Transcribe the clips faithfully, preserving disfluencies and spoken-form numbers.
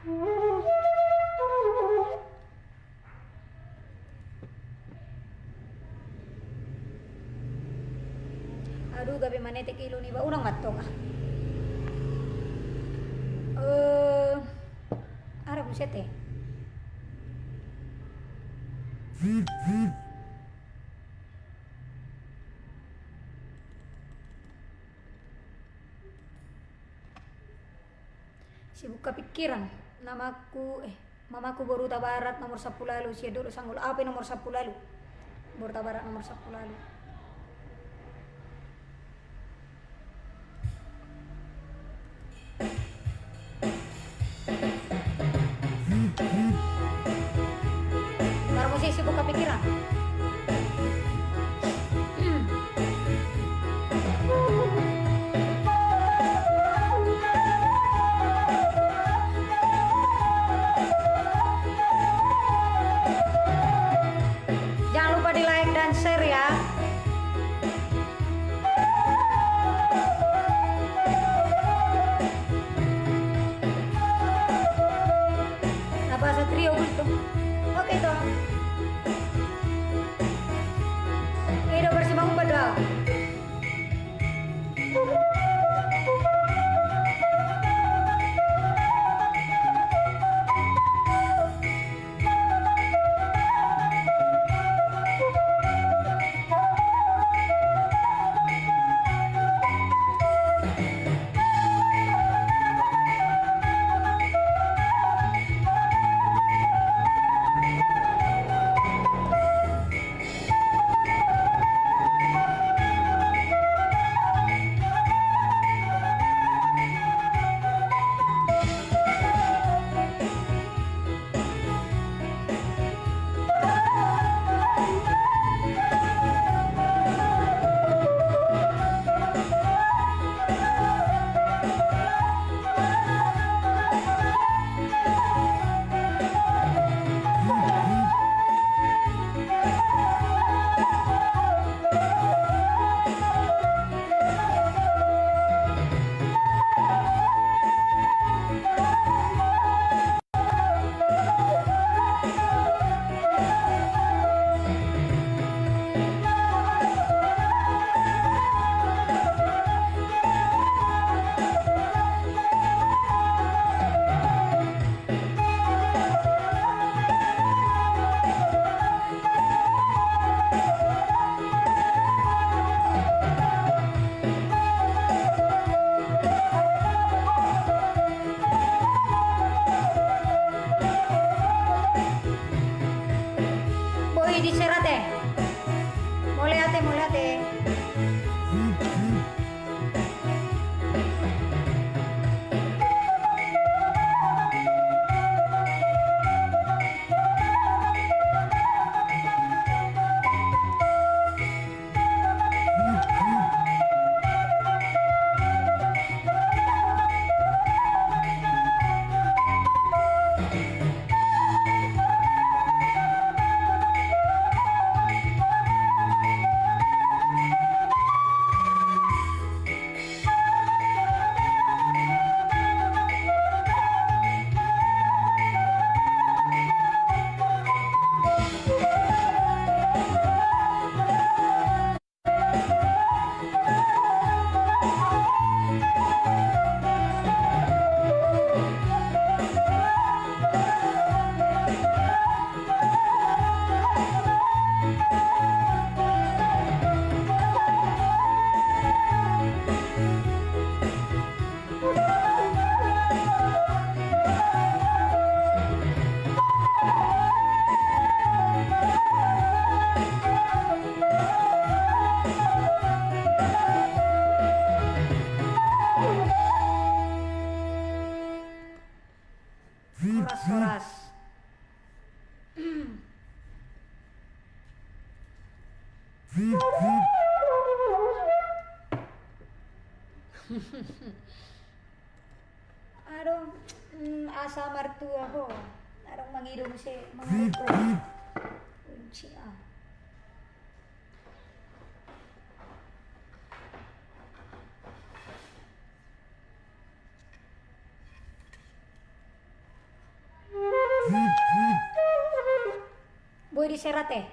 Aduh, gabe manetek ilu ni ba, unang mantong ah. Eh, arah buset eh. Sibuka pikiran, namaku, eh, mamaku boru Tabarat nomor sampulu ualu, sian Dolok Sanggul, au pe nomor sampulu ualu. Boru Tabarat nomor sampulu ualu. Para musisi buka pikiran. Jangan lupa di like dan share ya. Na bahasa trio gitu. Oke toh. Ido bersih mau padahal. Boi di serate. Mauliate, mauliate. Horas, horas. Adong, mm, asa martua ho. Adong mangido muse, mangido. Kunci ah. Oi, di serate.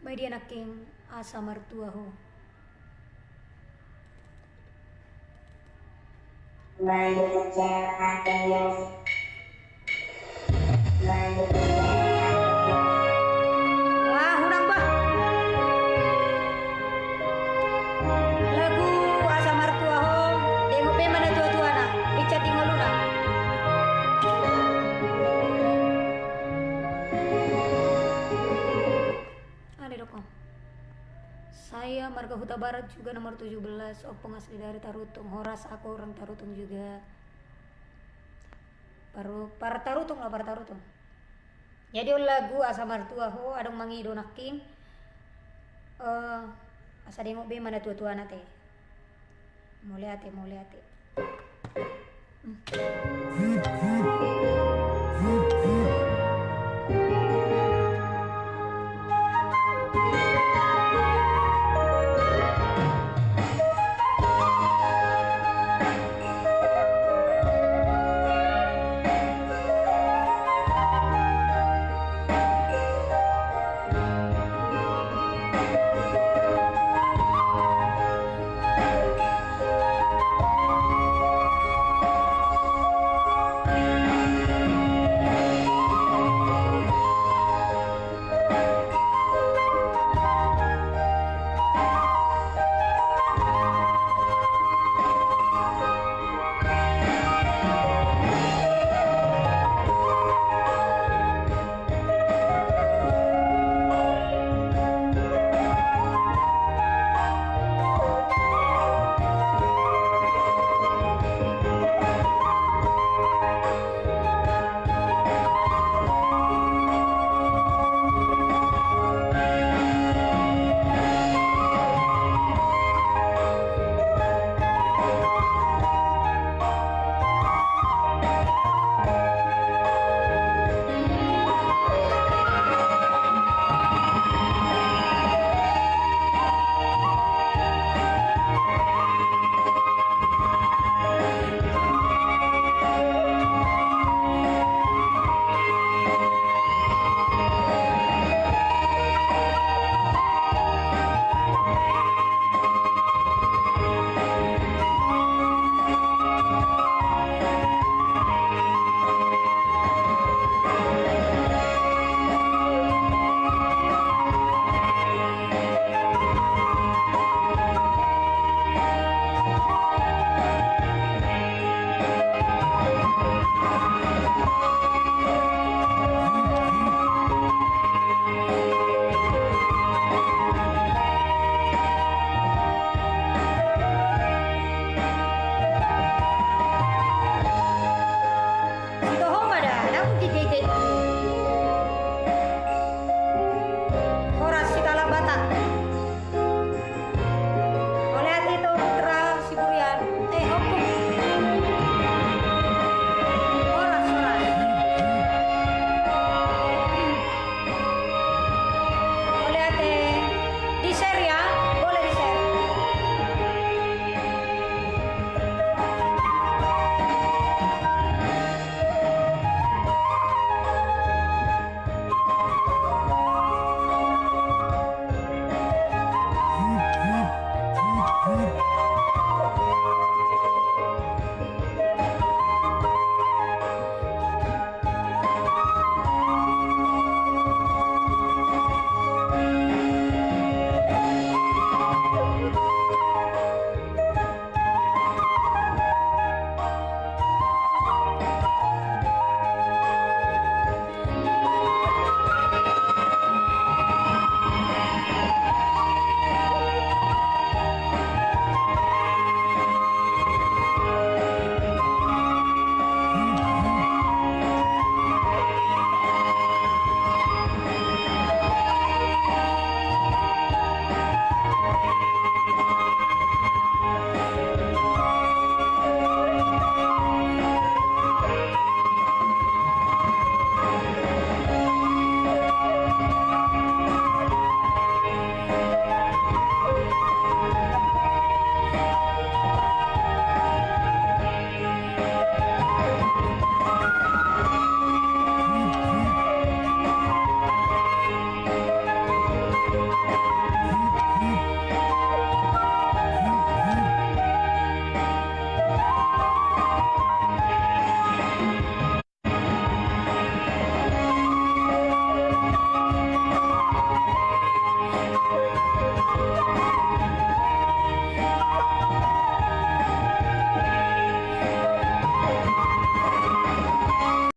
Mai dia nangkin asa martua ho. Wah, unang bah. Lagu asa martua ho, dengot be ma na tua-tuana, icat di ngoluna. Ada dok. Saya marga Hutabarat juga nomor tujuh belas, Ompung asli dari Tarutung. Horas, aku orang Tarutung juga. Paru, par Tarutung lah, par Tarutung. Jadi on lagu asa martua ho, adong mangido nangkin. Eh, asa dengot be ma na tua-tuana te. Mauliate, mauliate.